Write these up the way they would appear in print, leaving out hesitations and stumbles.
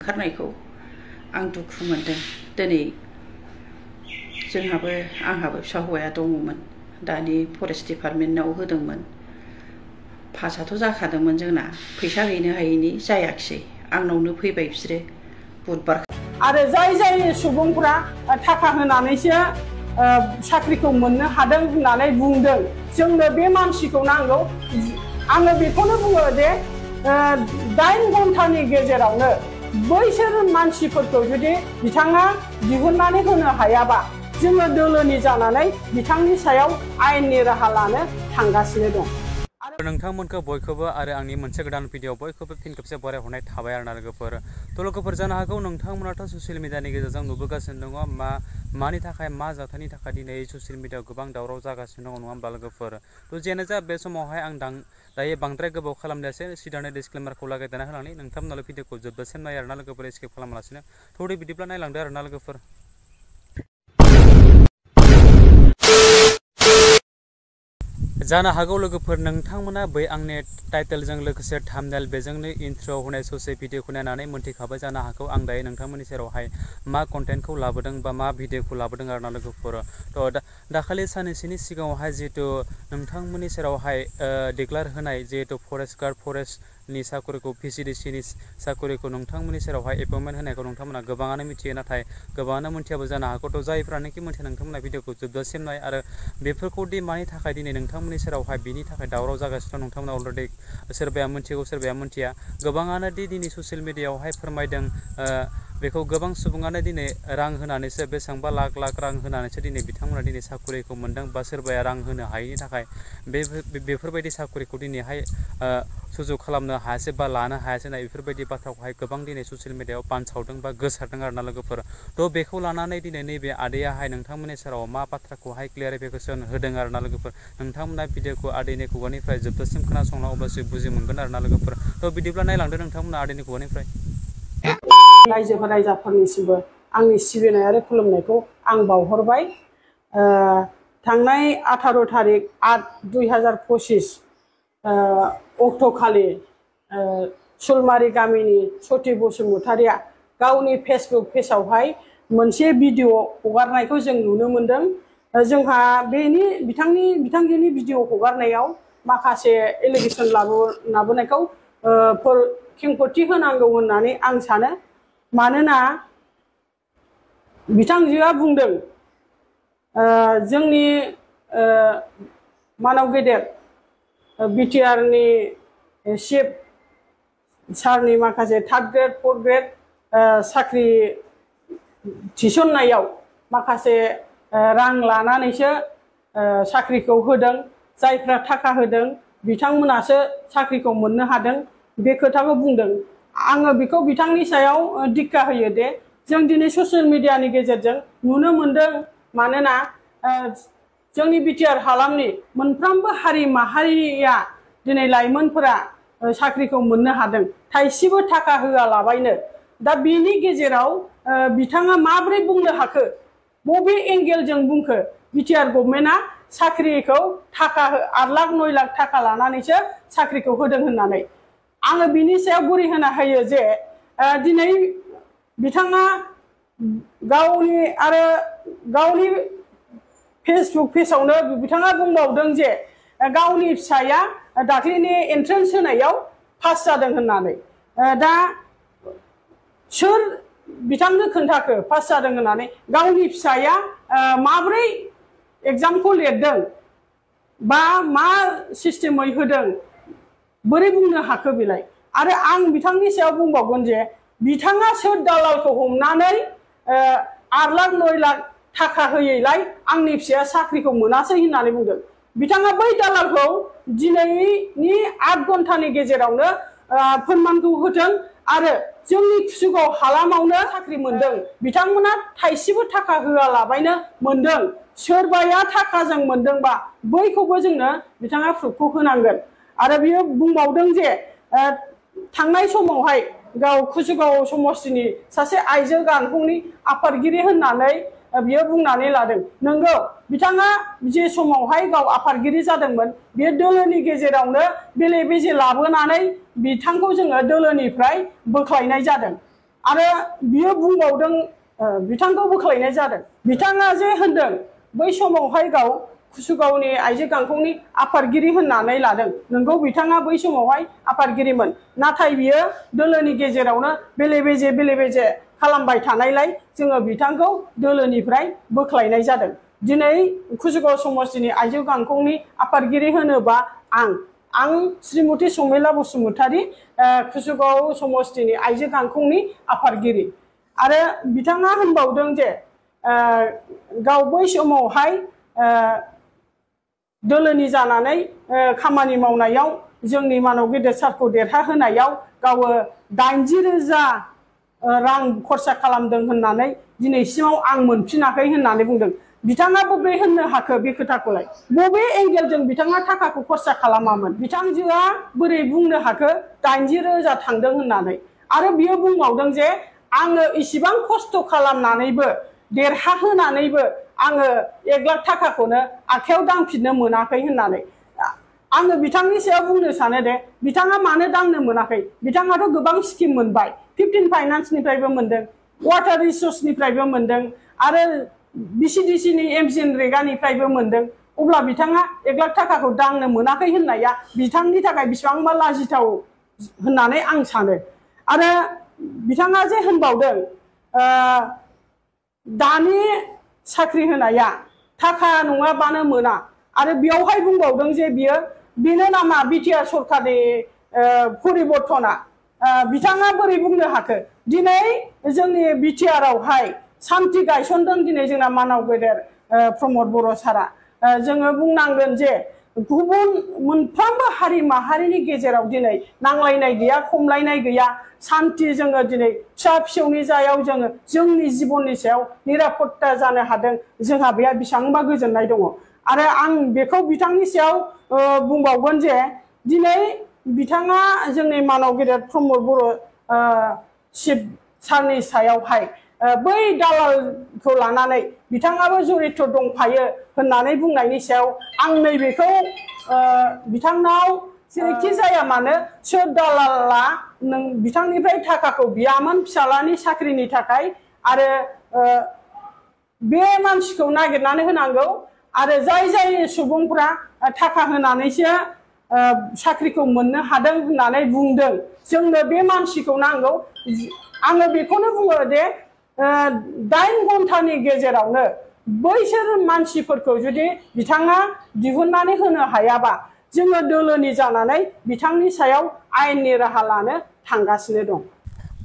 बुखारनायखौ आं दुखु मोनदों। दिनै आंहाबो फिसा हौवाया दङमोन, दानि फरेस्ट डिपार्टमेन्टआव होदोंमोन। पासआथ' जाखादोंमोन जोंना, फैसा हैनो हायैनि जायाखिसै। आंनावनो फैबाय बिसोरो बुधबार। आरो जाय सुबुंफ्रा थाखा होनानैसो साख्रिखौ मोननो हादों होननानै बुंदों, जोंनो बे मानसिखौ नांगौ। आङो बेखौनो बुङो जे 8 घन्टानि गेजेरावनो बैसोर मानसिफोरखौ जुदि बिथाङा दिहुननानै होनो हायाबा, जोङो दोलोनि जानानै बिथांनि सायाव आयेननि राहा लानो थांगासिनो दं। नोंथांमोनखौ बयखौबो आरो आंनि मोनसे गोदान भिडिअ बयखौबो फिन खेबसे बरायहरनाय थाबाय आरोना लोगोफोर। थ' लोगोफोर जानो हागौ नोंथांमोनाथ' ससियेल मिडियानि गेजेरजों नुबोगासिनो दङ मानि थाखाय मा जाथायनि थाखाय दिनै ससियेल मिडियाआव गोबां दावराव जागासिनो दङ, नङा होमबा लोगोफोर। थ' जियानो जा बे समावहाय आं दायो बांद्राय गोबाव खालामनायासै, सिदानो डिसक्लेमारखौ लागायदेरना होनानै नोंथांमोनाल' भिडिअखौ जोबजासिम नाय आरोना लोगोफोर, स्किप खालामालासिनो। थ' बिदिब्ला नायलांदो आरोना लोगोफोर। जानो हागौ लोगोफोर नोंथांमोना बै आंनि टाइटेलजों लोगोसे थाम्बनेल बेजोंनो इन्ट्र' होनाय ससे भिडिअखौ नायनानै मोनथिखाबाय जानो हागौ आं दायो नोंथांमोननि सेरावहाय मा कन्टेन्टखौ लाबोदों बा मा भिडिअखौ लाबोदों आरोना लोगोफोर। थ' दाखालि साननैसोनि सिगाङावहाय जिहेतु नोंथांमोननि सेरावहाय डिक्लेयार होनाय जिहेतु फरेस्ट गार्ड, फरेस्टनि साकरिखौ, PCDCनि साकरिखौ नोंथांमोननि सेरावहाय एपइन्टमेन्ट होनायखौ नोंथांमोना गोबाङानो मिथियो, नाथाय गोबाङानो मिथियाबो जानो हागौ। थ' जायफ्रानोखि मिथिया नोंथांमोना भिडिअखौ जोबजासिम नाय आरो बेफोरखौ दि मानि थाखाय दिनै नोंथांमोननि सेरावहाय बिनि थाखाय दावराव जागासिनो दं, नोंथांमोना अलरेडि सोरबाया मिथिगौ सोरबाया मिथिया। गोबाङानो दिनै ससियेल मिडियाआवहाय फोरमायदों, बेखौ गोबां सुबुङानो दिनै रां होनानैसो, बेसेबांबा लाख रां होनानैसो दिनै बिथांमोना दिनै साकरिखौ मोनदों, बा सोरबाया रां होनो हायैनि थाखाय बेफोरबायदि साकरिखौ दिनैहाय सुजुग खालामनो हायासै बा लानो हायासै ना, बेफोरबायदि बाथ्राखौहाय गोबां दिनै ससियेल मिडियाआव बानसावदों बा गोसारदों आरोना लोगोफोर। थ' बेखौ लानानै दिनै नैबे आदैयाहाय नोंथांमोननि सेराव मा बाथ्राखौहाय क्लियारिफिकेसन होदों आरोना लोगोफोर। नोंथांमोना भिडिअखौ आदैनि खुगानिफ्राय जोबजासिम खोनासंना अब्लासो बुजि मोनगोन आरोना लोगोफोर। थ' बिदिब्ला नायलांदो नोंथांमोना आदैनि खुगानिफ्राय। रायजो राजाफोरनिसिमबो आंनि सिबिनाय आरो खुलुमनायखौ आं बावहरबाय। थांनाय 18 तारिख 8/2025 अक्ट'खालि सुलमारि गामिनि सति बसुमतारिया गावनि फेसबुक पेजआवहाय मोनसे भिडिअ हगारनायखौ जों नुनो मोनदों। जोंहा बिथांजोनि भिडिअ हगारनायाव माखासे एलिगेसन लाबोनायखौ खेंफोरथि होनांगौ होननानै आं सानो। मानोना बिथांजोआ बुंदों जोंनि मानाव गेदेर बिटिआरनि चिफ सारनि माखासे 3rd ग्रेड 4th ग्रेड साख्रि थिसननायाव माखासे रां लानानैसो साख्रिखौ होदों, जायफ्रा थाखा होदों बिथांमोनासो साख्रिखौ मोननो हादों, बे खोथाखौ बुंदों। आङो बेखौ बिथांनि सायाव दिक्का होयो दे जों दिनै ससियेल मिडियानि गेजेरजों नुनो मोनदों। मानोना जोंनि बिटिआर हालामनि मोनफ्रोमबो हारि माहारिया दिनै लाइमोनफोरा साख्रिखौ मोननो हादों, थाइसेबो थाखा होआलाबायनो। दा बेनि गेजेराव बिथाङा माबोरै बुंनो हाखो, बबे एंगेलजों बुंखो बिटिआर गभर्नमेन्टआ साख्रिखौ 8 लाख 9 लाख थाखा लानानैसो साख्रिखौ होदों होननानै? आङो बिनि सायाव गुरै होना होयो जे दिनै बिथाङा गावनि फेसबुक पेजआवनो बिथाङा बुंबावदों जे गावनि फिसाया दाख्लैनि एन्ट्रेन्स होनायाव पास जादों होननानै। दा सोर बिथांनो खोन्थाखो पास जादों होननानै? गावनि फिसाया माब्रै एग्जामखौ लिरदों बा मा सिस्टेमै होदों, बोरै बुंनो हाखो बेलाय? आरो आं बिथांनि सायाव बुंबावगोन जे बिथाङा सोर दालालखौ हमनानै 8 लाख 9 लाख थाखा होयैलाय आंनि फिसाया साख्रिखौ मोनासै होननानै बुंदों। बिथाङा बै दालालखौ दिनैनि 8 घन्टानि गेजेरावनो फोरमानखौ होथों आरो जोंनि कुसुगाव हालामावनो साख्रि मोनदों, बिथांमोना थाइसेबो थाखा होआलाबायनो मोनदों। सोरबाया थाखाजों मोनदोंबा बैखौबो जोंनो बिथाङा प्रुफखौ होनांगोन। आरो बियो बुंबावदों जे थांनाय समावहाय गाव कुसुगाव समस्तिनि सासे आइजो गांखंनि आफादगिरि होननानै बियो बुंनानै लादों। नंगौ, बिथाङा जे समावहाय गाव आफादगिरि जादोंमोन, बेयो दोलोनि गेजेरावनो बेले बेजे लाबोनानै बिथांखौ जोङो दोलोनिफ्राय बोख्लायनाय जादों। आरो बियो बुंबावदों बिथांखौ बोख्लायनाय जादों। बिथाङा जे होनदों बै समावहाय गाव कुसुगावनि आइजो गांखंनि आफादगिरि होननानै लादों। नोंगौ बिथाङा बै समावहाय आफादगिरिमोन, नाथाय बियो दोलोनि गेजेरावनो बेले बेजे खालामबाय थानायलाय जोङो बिथांखौ दोलोनिफ्राय बोख्लायनाय जादों। दिनै कुसुगाव समष्टिनि आइजो गांखंनि आफादगिरि होनोबा आं श्रीमती समेला बसुमतारी, कुसुगाव समष्टिनि आइजो गांखंनि आफादगिरि। आरो बिथाङा होनबावदों जे गाव बै समावहाय दोलोनि जानानै खामानि मावनायाव जोंनि मानव गेदेर सारखौ देरहाहोनायाव गावो 80,000 रां खरसा खालामदों होननानै दिनैसिमाव आं मोनफिनाखै होननानै बुंदों। बिथाङा बोरै होननो हाखो बे खोथाखौलाय? बबे एंगेलजों बिथाङा थाखाखौ खरसा खालामामोन? बिथांजोआ बोरै बुंनो हाखो 80,000 थांदों होननानै? आरो बियो बुंबावदों जे आङो इसिबां खस्थ' खालामनानैबो देरहाहोनानैबो आङो 1 लाख थाखाखौनो आखायाव दांफिननो मोनाखै होननानै। आङो बिथांनि सायाव बुंनो सानो दे बिथाङा मानो दांनो मोनाखै? बिथाङाथ' गोबां स्किम मोनबाय, 15 फाइनान्सनिफ्रायबो मोनदों, वाटार रिसोर्सनिफ्रायबो मोनदों, आरो BCDCनि MGNरेगानिफ्रायबो मोनदों। अब्ला बिथाङा 1 लाख थाखाखौ दांनो मोनाखै होननाया बिथांनि थाखाय बेसेबांबा लाजिथाव होननानै आं सानो। आरो बिथाङा जे होनबावदों दानि साख्रि होनाया थाखा नङाबानो मोना, आरो बेयावहाय बुंबावदों जे बेनो नामा बिटिआर सरकारनि परिबर्तना? बिथाङा बोरै बुंनो हाखो? दिनै जोंनि बिटिआरआवहाय सान्थि गायसनदों दिनै जोंना मानाव गेदेर प्रमद बर' सारा। जोङो बुंनांगोन जे गुबुन मोनफ्रोमबो हारि माहारिनि गेजेराव दिनै नांलायनाय गैया, खमलायनाय गैया, सान्थि जोङो दिनै फिसा फिसौनि जायाव जोङो जोंनि जिबननि सायाव निरापत्ता जानो हादों। जोंहा बेहा बेसेबांबा गोजोननाय दङ। आरो आं बेखौ बिथांनि सायाव बुंबावगोन जे दिनै बिथाङा जोंनि मानाव गेदेर प्रमद बर' शिब सारनि सायावहाय बै दालालखौ लानानै बिथाङाबो जरित दंफायो होननानै बुंनायनि सायाव आं नैबेखौ बिथांनाव जेरैखि जाया मानो सोर दालाला बिथांनिफ्राय थाखाखौ बियामोन फिसालानि साख्रिनि थाखाय, आरो बे मानसिखौ नागिरनानै होनांगौ। आरो जाय सुबुंफ्रा थाखा होनानैसो साख्रिखौ मोननो हादों होननानै बुंदों, जोंनो बे मानसिखौ नांगौ। आङो बेखौनो बुङो जे 8 घन्टानि गेजेरावनो बैसोर मानसिफोरखौ जुदि बिथाङा दिहुननानै होनो हायाबा जोङो दोलोनि जानानै बिथांनि सायाव आयेननि राहा लानो थांगासिनो दं।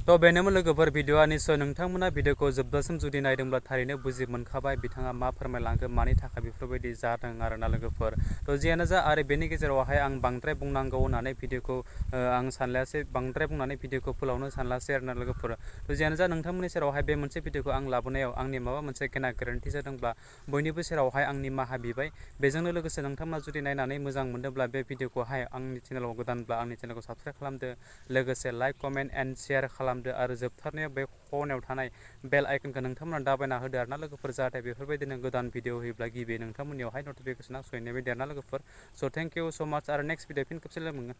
तो बेनोमोन लोगोफोर भिडिअआ। निस्सय नोंथांमोना भिडिअखौ जोबजासिम जुदि नायदोंब्ला थारैनो बुजि मोनखाबाय बिथाङा मा फोरमायलांखो, मानि थाखाय बेफोरबायदि जादों आरोना लोगोफोर। तो जियानो जा, आरो बेनि गेजेरावहाय आं बांद्राय बुंनांगौ होननानै भिडिअखौ आं सानलायासै, बांद्राय बुंनानै भिडिअखौ फोलावनो सानलासै आरोना लोगोफोर। तो जियानो जा, नोंथांमोननि सेरावहाय बे मोनसे भिडिअखौ आं लाबोनायाव आंनि माबा मोनसे गेना गोरोन्थि जादोंब्ला बयनिबो सेरावहाय आंनि निमाहा बिबाय। बेजोंनो लोगोसे नोंथांमोना जुदि नायनानै मोजां मोनदोंब्ला बे भिडिअखौहाय आंनि चेनेलाव गोदानब्ला आंनि चेनेलखौ साबस्क्राइब खालामदो, लोगोसे लाइक, कमेन्ट एन्ड शेयार खालामदो, आरो जोबथारनायाव बे खनायाव थानाय बेल आइकनखौ नोंथांमोना दाबायना होदो आरोना लोगोफोर, जाहाथे बेफोरबायदिनो गोदान भिडिअ होयोब्ला गिबि नोंथांमोननियावहाय नटिफिकेसना सहैनाय बायदि आरोना लोगोफोर। स' थेंक इउ स' माच, आरो नेक्स्ट भिडिअ फिन खेबसे लोगो मोनगोन।